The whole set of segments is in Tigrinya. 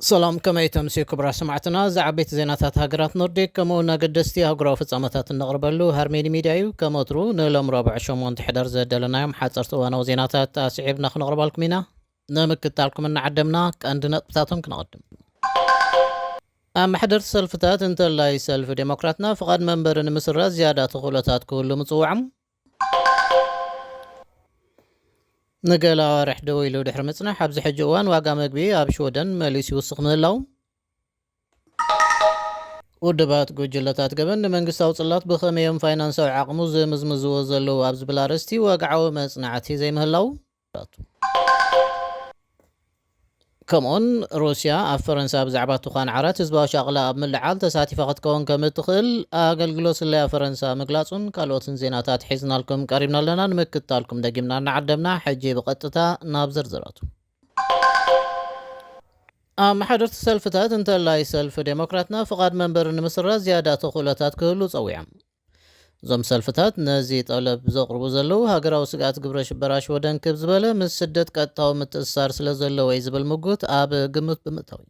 ሰላም፣ ከመይ ተምስዩ ክቡራት ሰማዕትና? ዝዓበይቲ ዜናታት ሃገራት ኖርዲክ ከምኡ እውን ኣገደስቲ ኣህጉራዊ ፍጻመታት እነቕርበሉ ሃርሜኒ ሚድያ እዩ። ከም ወትሩ ንሎም ረቡዕ ሸሞንተ ሕዳር ዘዳለናዮም ሓጸርቲ እዋናዊ ዜናታት ኣስዒብና ክነቕርባልኩም ኢና። ንምክትታልኩም እናዓደምና ቀንዲ ነጥብታቶም ክነቐድም። ኣመሓደርቲ ሰልፍታት እንተላይ ሰልፊ ዴሞክራትና ፍቓድ መንበሪ ንምስራዝ ዝያዳ ተኽእሎታት ክህሉ ምጽዋዖም። ንገለ ኣዋርሕ ደው ኢሉ ድሕሪ ምጽናሕ፣ ኣብዚ ሕጂ እዋን ዋጋ መግቢ ኣብ ሽወደን መሊሱ ይውስኽ ምህላው። ውድባት ጉጅለታት ገበን ንመንግስታዊ ጽላት ብኸመይ እዮም ፋይናንሳዊ ዓቕሙ ዝምዝምዝዎ ዘለዉ ኣብ ዝብል ኣርእስቲ ወግዓዊ መጽናዕቲ ዘይምህላው። ከምኡውን ሩስያ ኣብ ፈረንሳ ብዛዕባ ትዃን ዓራት ህዝባዊ ሻቕላ ኣብ ምልዓል ተሳቲፋ ክትከውን ከም እትኽእል ኣገልግሎት ስለያ ፈረንሳ ምግላጹን ካልኦትን ዜናታት ሒዝናልኩም ቀሪብና ኣለና። ንምክትታልኩም ደጊምና እናዓደምና፣ ሕጂ ብቐጥታ ናብ ዝርዝራቱ። ኣመሓደርቲ ሰልፍታት እንተላይ ሰልፊ ዴሞክራትና ፍቓድ መንበሪ ንምስራዝ ዝያዳ ተኽእሎታት ክህሉ ጸዊዖም። እዞም ሰልፍታት ነዚ ጠለብ ዘቕርቡ ዘለዉ፣ ሃገራዊ ስግኣት ግብረ ሽበራ ሽወደን ክብ ዝበለ ምስ ስደት ቀጥታዊ ምትእስሳር ስለ ዘለዎ እዩ ዝብል ምጉት ኣብ ግምት ብምእታው እዩ።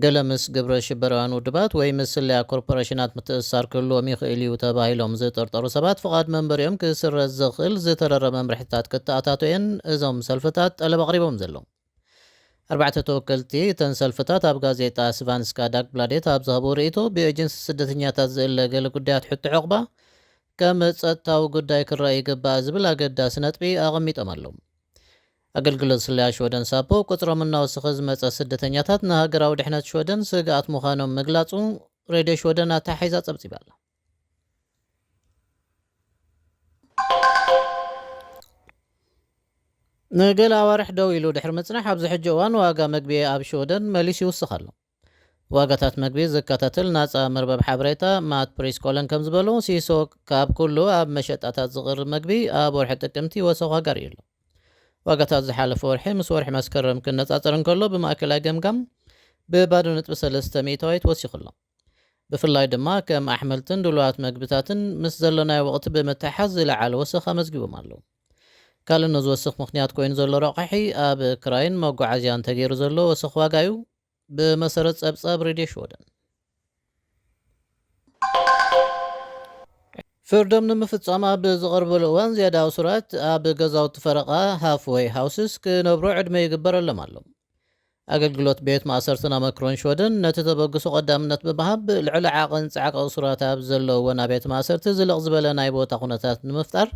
ገለ ምስ ግብረ ሽበራውያን ውድባት ወይ ምስ ስለያ ኮርፖሬሽናት ምትእስሳር ክህልዎም ይኽእል እዩ ተባሂሎም ዝጥርጠሩ ሰባት ፍቓድ መንበሪኦም ክስረዝ ዘኽእል ዝተረረ መምርሕታት ክተኣታቶ እየን እዞም ሰልፍታት ጠለብ ኣቕሪቦም ዘለዉ። ኣርባዕተ ተወከልቲ እተን ሰልፍታት ኣብ ጋዜጣ ስቫንስካ ዳግብላዴት ኣብ ዝሃብዎ ርእይቶ፣ ብኤጀንሲ ስደተኛታት ዝእለ ገለ ጉዳያት ሕቶ ዕቕባ ከም ጸጥታዊ ጉዳይ ክረኣ ይግባእ ዝብል ኣገዳሲ ነጥቢ ኣቐሚጦም ኣለዉ። ኣገልግሎት ስለያ ሽወደን ሳፖ፣ ቁጽሮም እናወሰኸ ዝመጸ ስደተኛታት ንሃገራዊ ድሕነት ሽወደን ስግኣት ምዃኖም ምግላጹ ሬድዮ ሽወደን ኣተሓሒዛ ጸብጺባ ኣላ። ንገለ ኣዋርሕ ደው ኢሉ ድሕሪ ምጽናሕ፣ ኣብዚ ሕጂ እዋን ዋጋ መግቢ ኣብ ሽወደን መሊሱ ይውስኽ ኣሎ። ዋጋታት መግቢ ዝከታተል ናጻ መርበብ ሓበሬታ ማት ፕሪስ ኮለን ከም ዝበሎ፣ ሲሶ ካብ ኩሉ ኣብ መሸጣታት ዝቕርብ መግቢ ኣብ ወርሒ ጥቅምቲ ወሰኽ ዋጋ ርእዩ ኣሎ። ዋጋታት ዝሓለፈ ወርሒ ምስ ወርሒ መስከረም ክነጻጸር እንከሎ፣ ብማእከላይ ገምጋም ብባዶ ነጥቢ ሰለስተ ሚእታዊት ወሲኹ ኣሎ። ብፍላይ ድማ ከም ኣሕምልትን ድሉዋት መግብታትን ምስ ዘለናዮ ወቕቲ ብምትሕሓዝ ዝለዓለ ወሰኽ ኣመዝጊቦም ኣለዉ። ካልእ ነዚ ወሰኽ ምኽንያት ኮይኑ ዘሎ ረቋሒ ኣብ ክራይን መጓዓዝያን ተገይሩ ዘሎ ወሰኽ ዋጋ እዩ። ብመሰረት ጸብጻብ ሬድዮ ሽወደን፣ ፍርዶም ንምፍጻም ኣብ ዝቐርበሉ እዋን ዝያዳ እሱራት ኣብ ገዛውቲ ፈረቓ ሃፍወይ ሃውስስ ክነብሩ ዕድመ ይግበረሎም ኣሎ። ኣገልግሎት ቤት ማእሰርትን ኣመክሮን ሽወደን ነቲ ተበግሶ ቀዳምነት ብምሃብ፣ ልዕሊ ዓቐን ጻዕቂ እሱራት ኣብ ዘለውወን ኣብያተ ማእሰርቲ ዝልቕ ዝበለ ናይ ቦታ ኩነታት ንምፍጣር፣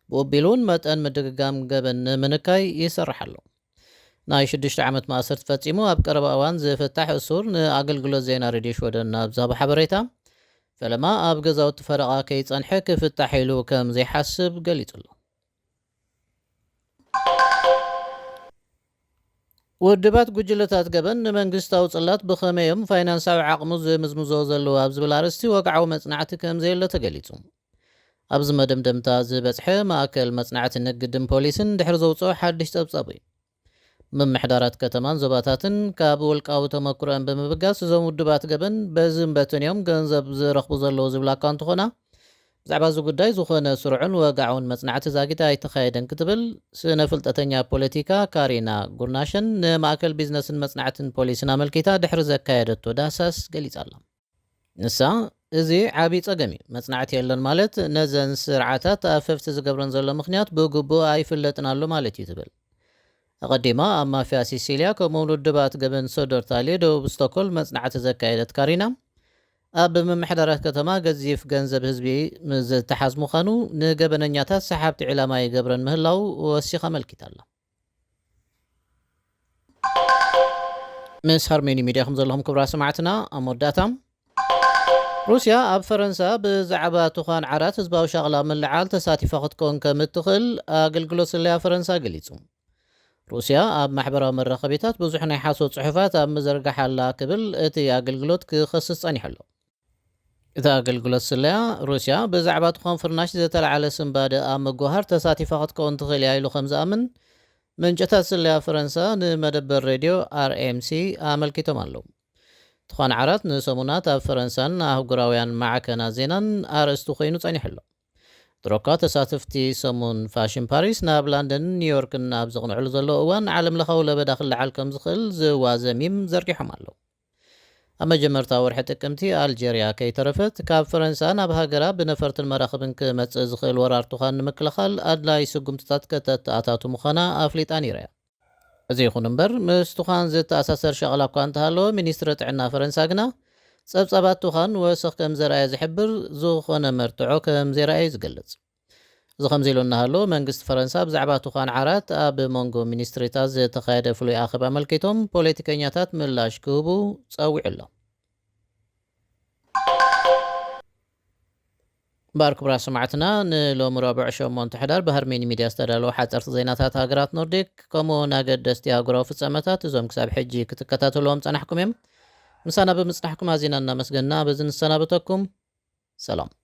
ብኡቢሉ እውን መጠን ምድግጋም ገበን ንምንካይ ይሰርሕ ኣሎ። ናይ ሽዱሽተ ዓመት ማእሰርቲ ፈጺሙ ኣብ ቀረባ እዋን ዝፍታሕ እሱር ንኣገልግሎት ዜና ሬድዮ ሽወደን ኣብ ዝሃቦ ሓበሬታ፣ ፈለማ ኣብ ገዛውቲ ፈረቓ ከይጸንሐ ክፍታሕ ኢሉ ከም ዘይሓስብ ገሊጹ ኣሎ። ውድባት ጉጅለታት ገበን ንመንግስታዊ ጽላት ብኸመይ እዮም ፋይናንሳዊ ዓቕሙ ዝምዝምዞ ዘለዉ ኣብ ዝብል ኣርእስቲ ወግዓዊ መጽናዕቲ ከም ዘየሎ ተገሊጹ። ኣብዚ መደምደምታ ዝበጽሐ ማእከል መጽናዕቲ ንግድን ፖሊስን ድሕሪ ዘውጽኦ ሓድሽ ጸብጻብ እዩ። ምምሕዳራት ከተማን ዞባታትን ካብ ውልቃዊ ተመክሮኦም ብምብጋስ፣ እዞም ውድባት ገበን በዝን በትን እዮም ገንዘብ ዝረኽቡ ዘለዉ ዝብላ እኳ እንተኾና፣ ብዛዕባ እዚ ጉዳይ ዝኾነ ስሩዕን ወግዓውን መጽናዕቲ ዛጊት ኣይተኻየደን ክትብል ስነ ፍልጠተኛ ፖለቲካ ካሪና ጉርናሸን ንማእከል ቢዝነስን መጽናዕትን ፖሊስን ኣመልኪታ ድሕሪ ዘካየደቶ ዳህሳስ ገሊጻ ኣላ። ንሳ፣ "እዚ ዓቢ ጸገም እዩ። መጽናዕቲ የለን ማለት ነዘን ስርዓታት ኣፈፍቲ ዝገብረን ዘሎ ምኽንያት ብግቡእ ኣይፍለጥን ኣሎ ማለት እዩ" ትብል። ኣቐዲማ ኣብ ማፍያ ሲሲልያ ከምኡውን ውድባት ገበን ሶደርታልየ ደቡብ ስቶኮልም መጽናዕቲ ዘካየደት ካሪና፣ ኣብ ምምሕዳራት ከተማ ገዚፍ ገንዘብ ህዝቢ ምስ ዝተሓዝ ምዃኑ ንገበነኛታት ሰሓብቲ ዒላማ ይገብረን ምህላው ወሲኻ ኣመልኪታ ኣላ። ምስ ሃርሜኒ ሚድያ ከም ዘለኹም ክብራ ሰማዕትና፣ ኣብ መወዳእታ፣ ሩስያ ኣብ ፈረንሳ ብዛዕባ ትዃን ዓራት ህዝባዊ ሻቕላ ምልዓል ተሳቲፋ ክትከውን ከም እትኽእል ኣገልግሎት ስለያ ፈረንሳ ገሊጹ። ሩስያ ኣብ ማሕበራዊ መራኸቢታት ብዙሕ ናይ ሓሶት ጽሑፋት ኣብ ምዝርጋሕ ኣላ ክብል እቲ ኣገልግሎት ክኸስስ ጸኒሑ ኣሎ። እቲ ኣገልግሎት ስለያ፣ ሩስያ ብዛዕባ ትዃን ፍርናሽ ዝተለዓለ ስንባደ ኣብ ምጉሃር ተሳቲፋ ክትከውን ትኽእል እያ ኢሉ ከም ዝኣምን ምንጭታት ስለያ ፈረንሳ ንመደበር ሬድዮ ኣር ኤም ሲ ኣመልኪቶም ኣለዉ። ትዃን ዓራት ንሰሙናት ኣብ ፈረንሳን ኣህጉራውያን ማዕከናት ዜናን ኣርእስቲ ኮይኑ ጸኒሑ ኣሎ። እቲ ብሮካ ተሳተፍቲ ሰሙን ፋሽን ፓሪስ ናብ ላንደንን ኒውዮርክን ኣብ ዘቕንዕሉ ዘለዉ እዋን፣ ዓለም ለኻዊ ለበዳ ክለዓል ከም ዝኽእል ዝዋዘ ሚም ዘርጊሖም ኣለዉ። ኣብ መጀመርታ ወርሒ ጥቅምቲ፣ ኣልጀርያ ከይተረፈት ካብ ፈረንሳ ናብ ሃገራ ብነፈርትን መራኽብን ክመጽእ ዝኽእል ወራር ቱኻን ንምክልኻል ኣድላይ ስጉምትታት ከተተኣታቱ ምዃና ኣፍሊጣ ነይራ እያ። እዚ ይኹን እምበር፣ ምስ ቱኻን ዝተኣሳሰር ሸቕላ እኳ እንተሃለወ፣ ሚኒስትሪ ጥዕና ፈረንሳ ግና ጸብጻባት ቱኻን ወሰኽ ከም ዘርኣየ ዝሕብር ዝኾነ መርትዖ ከም ዘይረኣየ ዝገልጽ። እዚ ከምዚ ኢሉ እናሃለወ፣ መንግስቲ ፈረንሳ ብዛዕባ ቱኻን ዓራት ኣብ መንጎ ሚኒስትሪታት ዝተኻየደ ፍሉይ ኣኼባ ኣመልኪቶም ፖለቲከኛታት ምላሽ ክህቡ ጸዊዑ ኣሎ። እምበኣር ክቡራት ሰማዕትና፣ ንሎሚ ረቡዕ ሸሞንተ ሕዳር ብሃርሜኒ ሚድያ ዝተዳለወ ሓፀርቲ ዜናታት ሃገራት ኖርዲክ፣ ከምኡ እውን ኣገደስቲ ኣህጉራዊ ፍጻመታት፣ እዞም ክሳብ ሕጂ ክትከታተልዎም ጸናሕኩም እዮም። ምሳና ብምጽናሕኩም ኣዚና እናመስገንና በዚ ንሰናበተኩም። ሰላም።